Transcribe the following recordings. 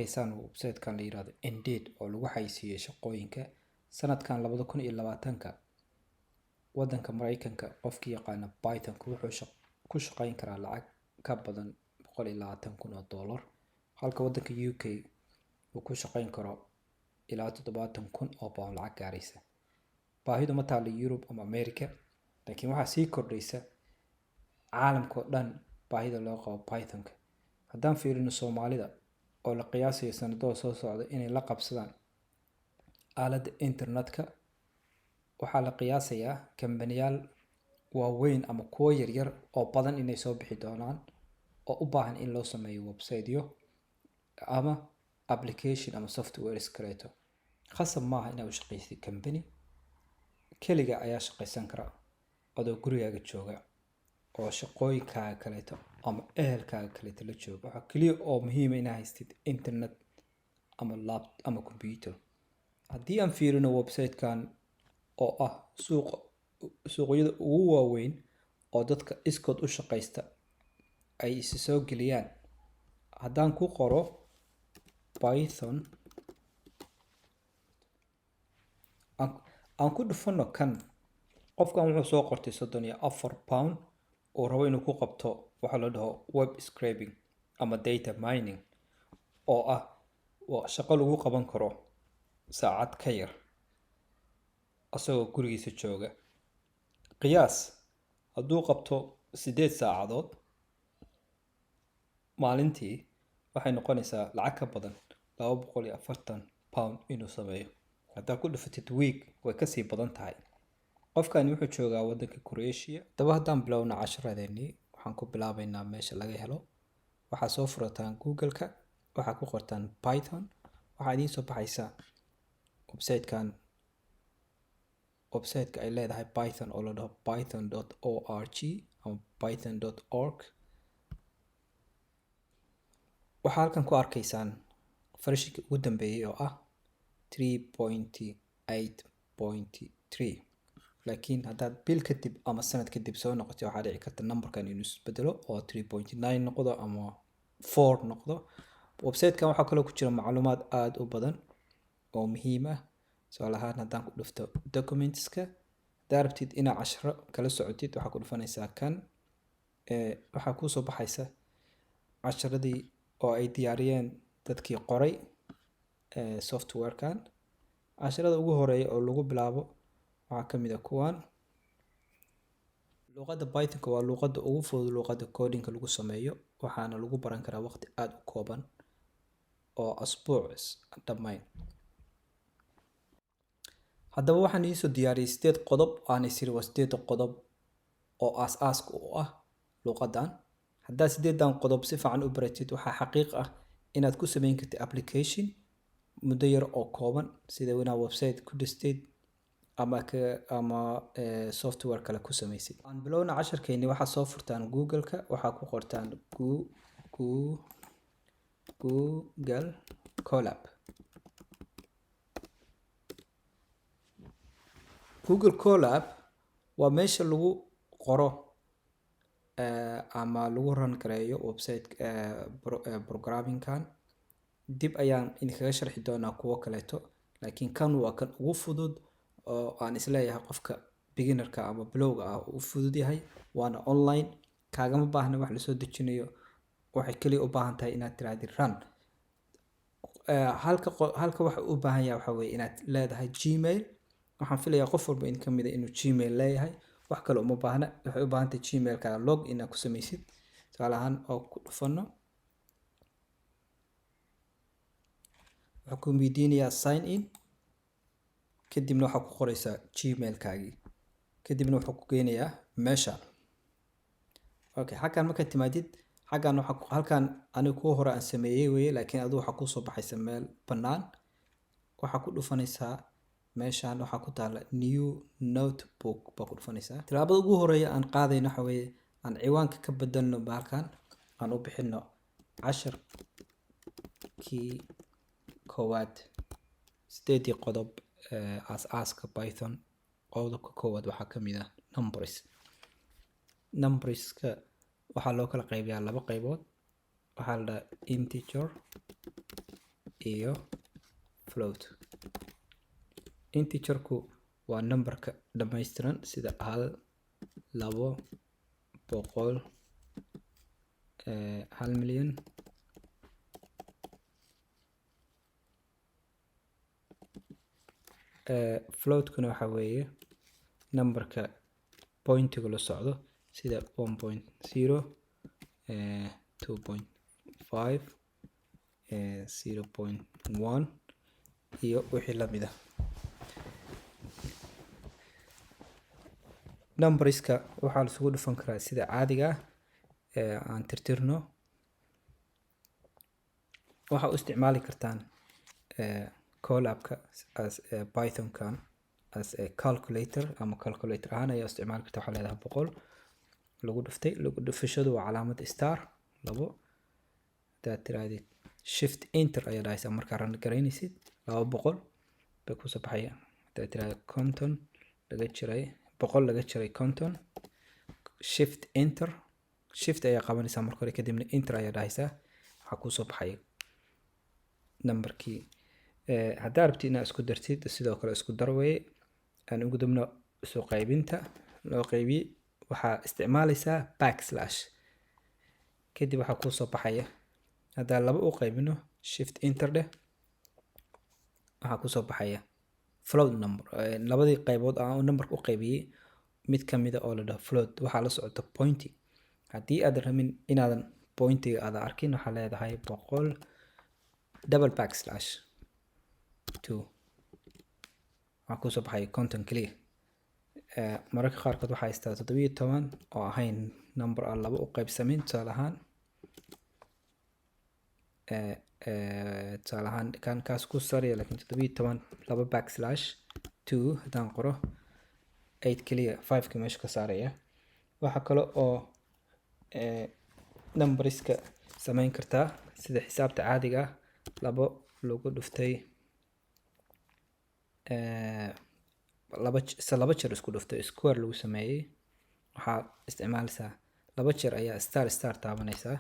Arkaysaan website-kan la yiraahdo Indeed oo lagu xayeysiiyey shaqooyinka sanadkan 2020-ka wadanka Mareykanka. Qofkii yaqaana Python-ka wuxuu ku shaqeyn karaa lacag ka badan $120,000, halka wadanka UK uu ku shaqeyn karo ilaa £70,000 lacag gaaraysa. Baahidu ma taalo Europe ama America, laakiin waxaa sii kordhaysa caalamka oo dhan baahida loo qabo Python-ka. Haddaan fiirino Soomaalida oo la qiyaasayo sanadada soo socda inay la qabsadaan aaladda internetka, waxaa la qiyaasayaa kambaniyaal waaweyn ama kuwo yaryar oo badan inay soo bixi doonaan oo u baahan in loo sameeyo website-yo ama application ama softwares kaleeto. Khasab maaha inaad u shaqaysid company keliga, ayaa shaqaysan kara adoo gurigaaga jooga oo shaqooyinkaaga kaleeto ama ehelkaaga kaleeto la jooga. Waxaa keliya oo muhiima inaad haystid internet ama laptop ama computer. Haddii aan fiirino website-kan oo ah suuqa suuqyada ugu waaweyn oo dadka iskood u shaqaysta ay isi soo geliyaan, haddaan ku qoro Python, aan ku dhufano kan, qofkan wuxuu soo qortay £34 oo rabo inuu ku qabto waxa la dhaho web scraping ama data mining, oo ah waa shaqo lagu qaban karo saacad ka yar asagoo gurigiisa jooga. Qiyaas hadduu qabto 8 saacadood maalintii, waxay noqonaysaa lacag ka badan £240 inuu sameeyo. Haddaa ku dhufatid week, way kasii badan tahay. Qofkani wuxuu joogaa wadanka Croatia. Haddaba haddaan bilowno casharadeenii, waxaan ku bilaabaynaa meesha laga helo. Waxaa soo furataan Google-ka, waxaa ku qortaan Python, waxaa idiin soo baxaysa website-kan, website-ka ay leedahay Python oo la dhaho python.org ama python.org. Waxaa halkan ku arkaysaan version-kii ugu dambeeyay oo ah 3.8.3, laakiin haddaad bil kadib ama sanad kadib soo noqotay, waxaa dhici karta numberkan inuu isbedelo oo 3.9 noqdo ama 4 noqdo. Website-kan waxaa kaloo ku jira macluumaad aada u badan oo muhiim ah. Tusaale ahaan, haddaan ku dhufto documentska, haddaa rabtid inaad casharo kala socotid, waxaa ku dhufanaysaa kan. Waxaa kuusoo baxaysa casharadii oo ay diyaariyeen dadkii qoray software-kan. Casharada ugu horeeya oo lagu bilaabo waxaa ka mid ah kuwan. Luqadda Python-ka waa luqadda ugu fudud luqadda coding-ka lagu sameeyo, waxaana lagu baran karaa waqti aada u kooban oo asbuuc dhammayn. Haddaba waxaan iisoo diyaariyey sideed qodob aan isiri waa sideed qodob oo aas-aaska u ah luqaddan. Haddaad sideedan qodob si fiican u baratid, waxaa xaqiiq ah inaad ku sameyn kartid application muddo yar oo kooban, sida inaad website ku dhistid ama software kale ku samaysid. Aan bilowna casharkeeni. Waxaad soo furtaan Google-ka, waxaa ku qortaan Google Colab. Google Colab waa meesha lagu qoro ama lagu run gareeyo website programming-kan. Dib ayaan idinkaga sharxi doonaa kuwo kaleeto, laakiin kan waa kan ugu fudud oo aan isleeyahay qofka beginnerka ama bilowga ah uu u fudud yahay, waana online, kaagama baahna wax lasoo dejinayo. Waxay kaliya u baahan tahay inaad tirahdid run. Halka waxa u baahan yahay waxaa weeye inaad leedahay Gmail. Waxaan filayaa qof walba in ka mid ah inuu Gmail leeyahay. Wax kale uma baahna. Waxay u baahan tahay Gmailkaaga log inaad ku samaysid. Tusaale ahaan, oo ku dhufano, wuxuu ku weydiinayaa sign in, kadibna waxaa ku qoraysaa Gmailkaagii, kadibna wuxuu ku geynayaa meesha. Okay, xaggan markaad timaadid, xaggan waxa halkan aniga kuwa hore aan sameeyey weye, laakiin adigu waxaa kusoo baxaysa meel bannaan. Waxaa ku dhufanaysaa meeshan waxaa ku taala new notebook baa ku dhufanaysaa. Tilaabada ugu horeeya aan qaadayno waxa weeye aan ciwaanka ka bedelno bahalkan, aan u bixino casharkii koowaad, sideedii qodob aas-aaska Python. Qodobka koowaad waxaa ka mid ah numbers. Numberska waxaa loo kala qaybiyaa laba qaybood. Waxaa la dhahaa integer iyo float. Integerku waa numberka dhammaystiran, sida 1, 2, 100, 1 milyan. Floatkuna waxa weeye numberka pointiga la socdo, sida 1.0, 2.5, 0.1 iyo wixii lamid ah. Numberska waxaa laisugu dhufan karaa sida caadiga ah. Aan tirtirno. Waxaa u isticmaali kartaan Colabka as Pythonkan as a calculator, ama calculator ahaan ayaa isticmaali kartaa. Waxaa leedahay 100 lagu dhuftay, lagu dhufashadu waa calaamad star labo. Hadaad tirahdid shift enter ayaa dhahaysaa markaa run garaynaysid, 200 bay kusoo baxaya. Hadaad tirahdid 50 laga jiray 100 laga jiray 50, shift enter, shift ayaa qabanaysaa marka hore, kadibna enter ayaa dhahaysaa, waxaa kusoo baxaya numberkii. Haddaa rabtid inaad isku dartid, sidoo kale isku dar weye. Aan ugu dubno isu qaybinta loo qaybiyey. Waxaa isticmaalaysaa backslash, kadib waxaa kuusoo baxaya haddaa laba u qaybino, shift enter dheh, waxaa kusoo baxaya float number. Labadii qaybood aan numberka u qaybiyey mid kamida oo la dhaho float, waxaa la socota pointy. Haddii aad rabin inaadan pointiga aadan arkin, waxaa leedahay 100 double backslash two, waxaa kusoo baxaya 50 keliya. Mararka qaarkood waxaa haystaa 17 oo ahayn number aan laba u qaybsamin. Tusaale ahaan kan kaas ku saraya, laakiin 17 laba backslash two haddaan qoro, eight keliya, five-ka meesha ka saaraya. Waxaa kale oo numberska samayn kartaa sida xisaabta caadiga ah. Labo lagu dhuftay laba, se laba jeer isku dhuftay, square lagu sameeyey, waxaad isticmaalaysaa laba jeer ayaa star star taabanaysaa,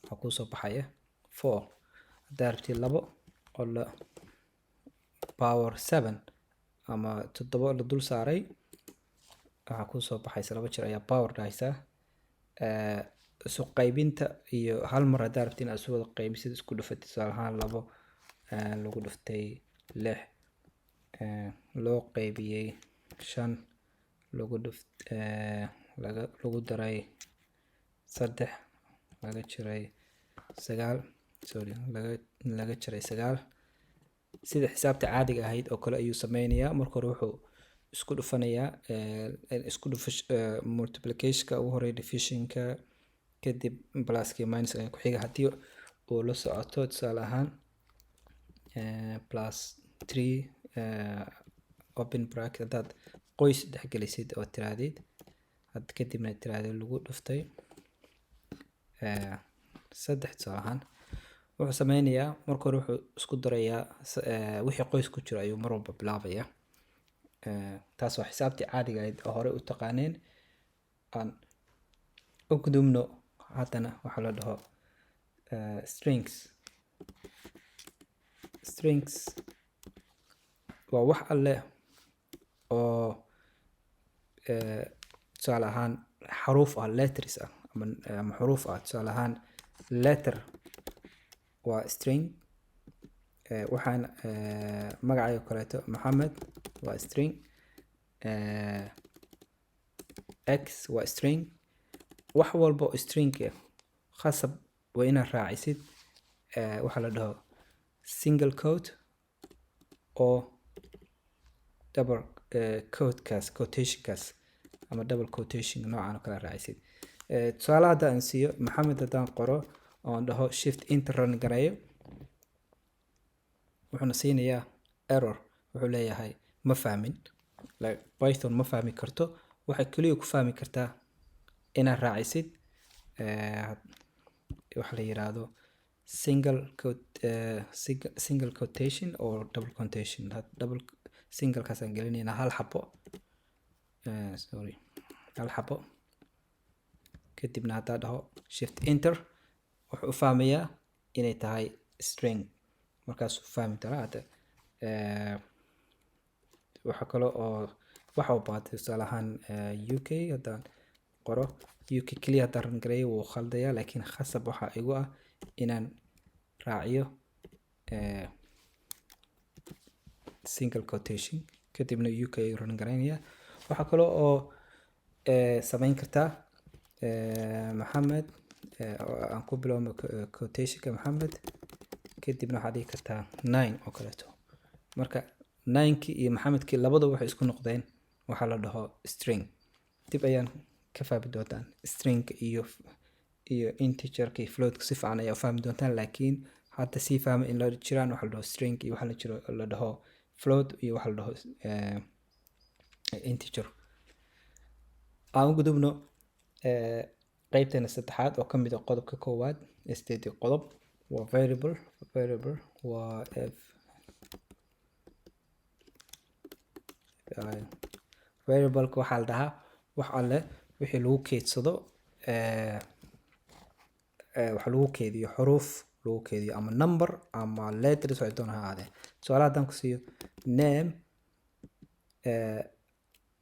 waxaa kuusoo baxaya four. Haddaa rabtid labo oo la power seven ama toddoba la dul saaray, waxaa kuusoo baxaysa laba jeer ayaa power dhahaysaa. Isu qaybinta iyo hal mar haddaa rabtid inaad isu wada qaybisid, isku dhufatid, tusaale ahaan labo lagu dhuftay lix loo qaybiyey shan lagu dhuft laga lagu daray saddex laga jiray sagaal, sorry, laga jaray sagaal, sida xisaabta caadiga ahayd oo kale ayuu sameynayaa. Marka hore wuxuu isku dhufanayaa isku dhufash, multiplicationka ugu horeeya, divisionka, kadib pluska iyo minus ayaa ku xiga. Haddii uu la socoto, tusaale ahaan, plus three open bracket, haddaad qoys dhexgelisid oo tirahdid had kadibna tirahdid lagu dhuftay saddex, tusaale ahaan, wuxuu sameynayaa marka hore wuxuu isku darayaa wixii qoys ku jiro ayuu mar walba bilaabaya. Taas waa xisaabtii caadiga ahayd oo hore u taqaaneen. Aan u gudubno haddana waxaa la dhaho strings. Strings waa wax alle oo tusaale ahaan xaruuf ah, letters ah ama xuruuf ah. Tusaale ahaan letter waa string. Waxaan magacayga kaleeto Maxamed waa string, x waa string. Wax walba oo string ah khasab waa inaad raacisid waxaa la dhaho single quote oo double quotekaas, quotationkaas ama double quotation noocan oo kale raacisid. Tusaale hadda aan siiyo Maxamed, haddaan qoro oon dhaho shift enter, run gareeyo, wuxuuna siinayaa error. Wuxuu leeyahay ma fahmin. Like Python ma fahmi karto. Waxay keliya ku fahmi kartaa inaad raacisid waxa la yiraahdo single quote, single quotation or double quotation. Double singlekaasaan gelinaynaa hal xabo, sorry, hal xabo. Kadibna haddaa dhaho shift enter, wuxuu u fahmayaa inay tahay string. Markaasuu fahmi doonaa. Hadda waxa kale oo waxa u baahatay, tusaale ahaan, UK haddaan qoro, UK keliya haddaan run gareeyo, wuu khaldayaa, laakiin khasab waxaa igu ah inaan raaciyo single quotation, kadibna UK ayuu run garaynaya. Waxaa kale oo samayn kartaa Maxamed, oo aan ku bilowno quotationka Maxamed, kadibna waxaad dhihi kartaa 9 oo kaleeto. Marka ninekii iyo Maxamedkii labadaba waxay isku noqdeen waxaa la dhaho string. Dib ayaan ka fahmi doontaan stringka iyo integerka iyo floatka, si fiican ayaa u fahmi doontaan, laakiin hadda sii fahma in la jiraan waxa la dhaho string iyo waxa la jiro la dhaho float iyo waxa la dhaho integer. Aan u gudubno qeybteena saddexaad oo ka mid ah qodobka koowaad ee sideedii qodob, waa variable. Variable waa f I. Variableka waxaa la dhahaa wax alle wixii lagu keydsado, waxa lagu keydiyo xuruuf lagu keydiyo ama number ama letters, waxay doonaan ha ahaadeen. Tusaale, haddaan ku siiyo name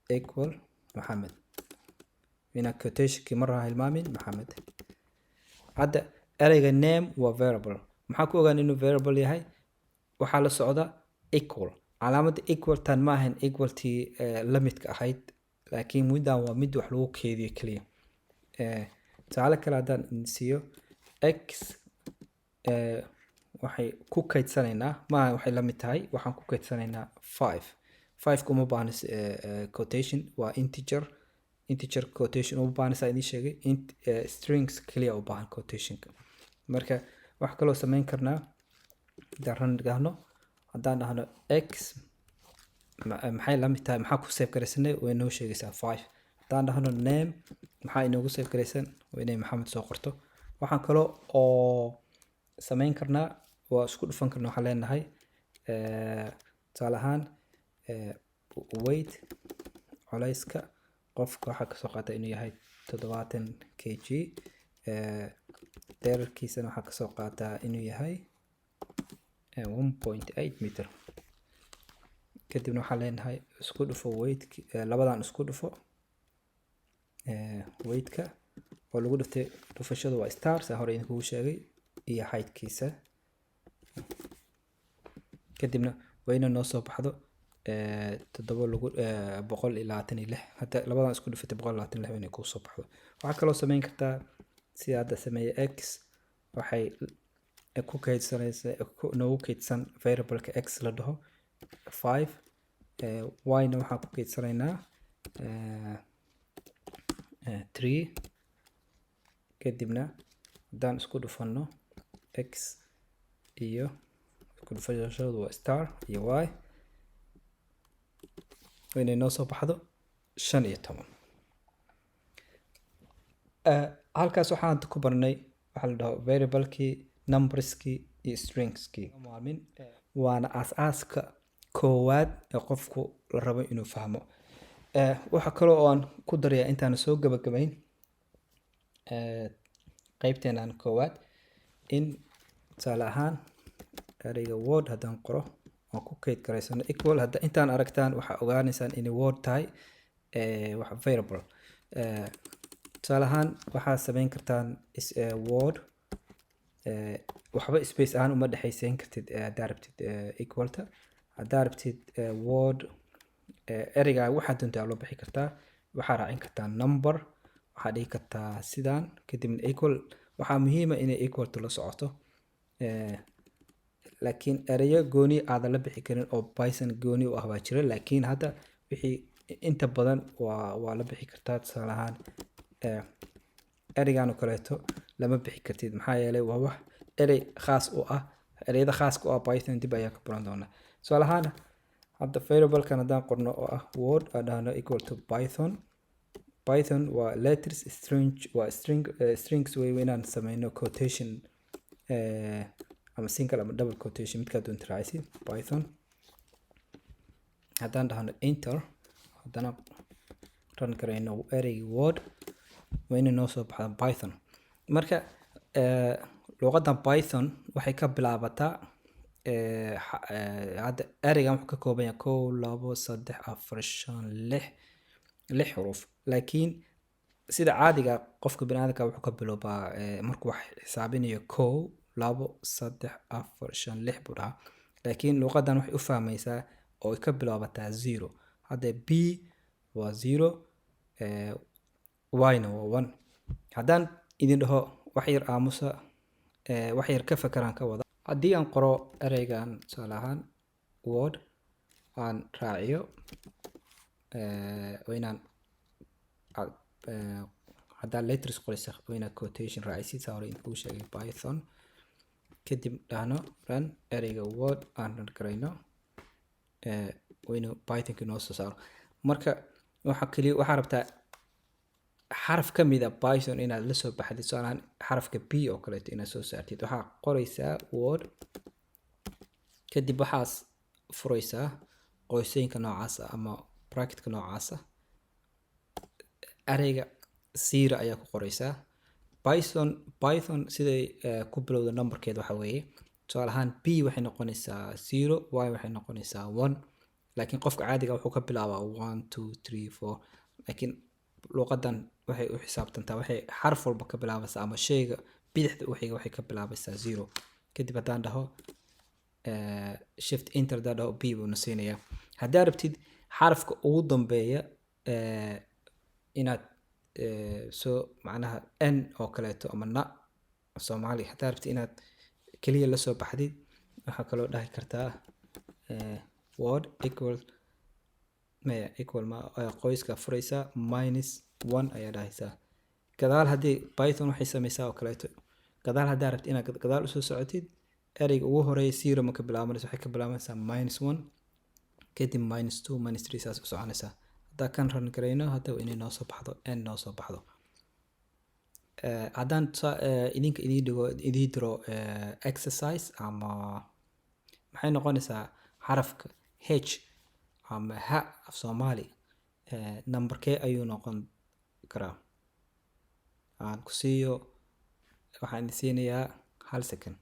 equal Maxamed, inaa quotationkii mar ha hilmaamin Maxamed. Hadda ereyga name waa variable. Maxaa ku ogaan inuu variable yahay? Waxaa la socda equal. Calaamadda equal tan ma ahayn equaltii la midka ahayd, laakiin middan waa mid wax lagu keydiyo keliya. Tusaale kale haddaan idin siiyo x, waxay ku kaydsanaynaa, maaha waxay la mid tahay, waxaan ku kaydsanaynaa 5. 5 kuma baahna quotation, waa integer. Integer quotation uma baahna, saa idiin sheegay. Strings keliya u baahan quotationka. Marka wax kaloo samayn karnaa, haddaan run dhahno, haddaan dhahno x maxay la mid tahay, maxaa ku save garaysanay? Way noo sheegaysaa 5. Haddaan dhahno name, maxaa inoogu save garaysan? Waa inay Maxamed soo qorto. Waxaan kaloo oo samayn karnaa, waa isku dhufan karnaa. Waxaan leenahay, tusaale ahaan, weight, culayska qofka waxaa kasoo qaata inuu yahay 70 kg, dhererkiisana waxaa kasoo qaataa inuu yahay 1.8 meter. Kadibna waxaan leenahay isku dhufo weight, labadan isku dhufo, weightka oo lagu dhuftay, dhufashadu waa star saa hore idinkugu sheegay, iyo heightkiisa. Kadibna waa inay noo soo baxdo toddoba lagu 126. Hadda labadan isku dhufatay, 126 inay kuu soo baxdo. Waxaa kaloo samayn kartaa sida hadda sameeye, x waxay ku kaydsanaysa, noogu kaydsan variableka x la dhaho 5, y-na waxaan ku kaydsanaynaa 3. Kadibna haddaan isku dhufano x iyo, isku dhufashadu waa star, iyo y, waa inay noo soo baxdo 15. Halkaas waxaan ku barnay waxaa la dhaho variablekii, numberskii iyo stringskii maalmin, waana aas-aaska koowaad ee qofku la rabo inuu fahmo. Waxa kaloo oo aan ku darayaa intaan soo gabagabayn qeybteenan koowaad, in tusaale ahaan ereyga word haddaan qoro oo ku kayd garaysano equal. Hadda intaan aragtaan, waxaa ogaanaysaan inay word tahay wax variable. Tusaale ahaan, waxaad samayn kartaan is word, waxba space ahaan uma dhexaysiin kartid haddaa rabtid equalta. Haddaa rabtid word, ereygaa waxaad doontaa loo bixi kartaa. Waxaa raacin kartaa number, waxaa dhigi kartaa sidaan, kadibna equal. Waxaa muhiima inay equalta la socoto, laakiin ereyo gooni aadan la bixi karin oo Python gooni u ah baa jira, laakiin hadda wixii inta badan waa la bixi kartaa. Tusaale ahaan, ereygan oo kaleeto lama bixi kartid, maxaa yeelay waa wax erey khaas u ah. Ereyada khaaska u ah Python dib ayaa ka baran doonaa. Tusaale ahaan, hadda variablekan haddaan qorno oo ah word, aan dhahno equal to Python. Python waa letters, string waa string, strings way inaan sameyno quotation, ama single ama double quotation, midkaa doonta raacaysid. Python haddaan dhahno enter, haddana run karayno ereyga word, waa inay noo soo baxda Python. Marka luqaddan Python waxay ka bilaabataa Hadda ereygan wuxuu ka kooban yahay 1, 2, 3, 4, 5, 6, 6 xuruf. Laakiin sida caadiga qofka biniaadamka wuxuu ka biloobaa markuu wax xisaabinayo 1, 2, 3, 4, 5, 6 buu dhahaa. Laakiin luqadan waxay u fahmaysaa oo ay ka bilaabataa 0. Hadda b waa 0, y-na waa 1. Haddaan idin dhaho wax yar aamusa, wax yar ka fakaraan ka wada. Haddii aan qoro ereygan tusaale ahaan word aan raaciyo, waa inaan haddaa letters qoraysa waa inaad quotation raacisid, saa hore idinku sheegay Python. Kadib dhahno run, ereyga word aan run garayno, waa inuu Pythonka noo soo saaro. Marka waxa kaliya waxaa rabtaa xaraf ka mid a Python inaad la soo baxdid, tusaale ahaan xarafka b oo kaleeto inaad soo saartid, waxaa qoraysaa word, kadib waxaas furaysaa qoysooyinka noocaasa ama bracketka noocaasa, ereyga zero ayaa ku qoraysaa. Python siday ku bilowda numberkeeda waxa weeye, tusaale ahaan b waxay noqonaysaa 0, y waxay noqonaysaa 1. Laakiin qofka caadiga wuxuu ka bilaabaa 1, 2, 3, 4. Laakiin luqadan waxay u xisaabtantaa, waxay xarf walba ka bilaabaysaa ama shayga bidixda u xiga waxay ka bilaabaysaa 0. Kadib haddaan dhaho shift enter, haddaan dhaho b buu na siinayaa. Haddaa rabtid xarafka ugu dambeeya inaad soo macnaha n oo kaleeto ama na Soomaali, haddaa rabtid inaad keliya la soo baxdid, waxaa kaloo dhahi kartaa word equal, maya, equal ma, qoyska furaysaa, minus 1 ayaa dhahaysaa. Gadaal haddii Python waxay sameysaa oo kaleeto, gadaal haddaa rabtid inaad gadaal usoo socotid, ereyga ugu horeeya zero ma ka bilaabanaysa, waxay ka bilaabanaysaa minus 1, kadib minus 2, minus 3, saas u soconaysaa. Haddaa kan run garayno hadda waa inay noo soo baxdo n noo soo baxdo. Haddaan idinka idiin dhigo, idiin diro exercise ama maxay noqonaysaa xarafka h ama h af Soomaali, numberkee ayuu noqon karaa? Aan ku siiyo, waxaan idin siinayaa 1 second.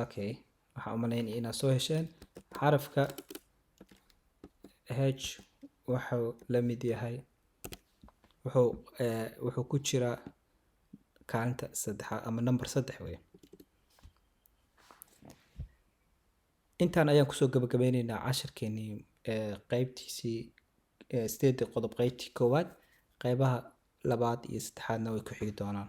Okay, waxaan u malaynaya inaad soo hesheen. Xarafka h wuxuu la mid yahay, wuxuu ku jiraa kaalinta saddexaad ama number 3 wey. Intaan ayaan kusoo gabagabeyneynaa cashirkeenii qeybtiisii 8 qodob, qeybtii koowaad. Qeybaha labaad iyo saddexaadna way ku xigi doonaan.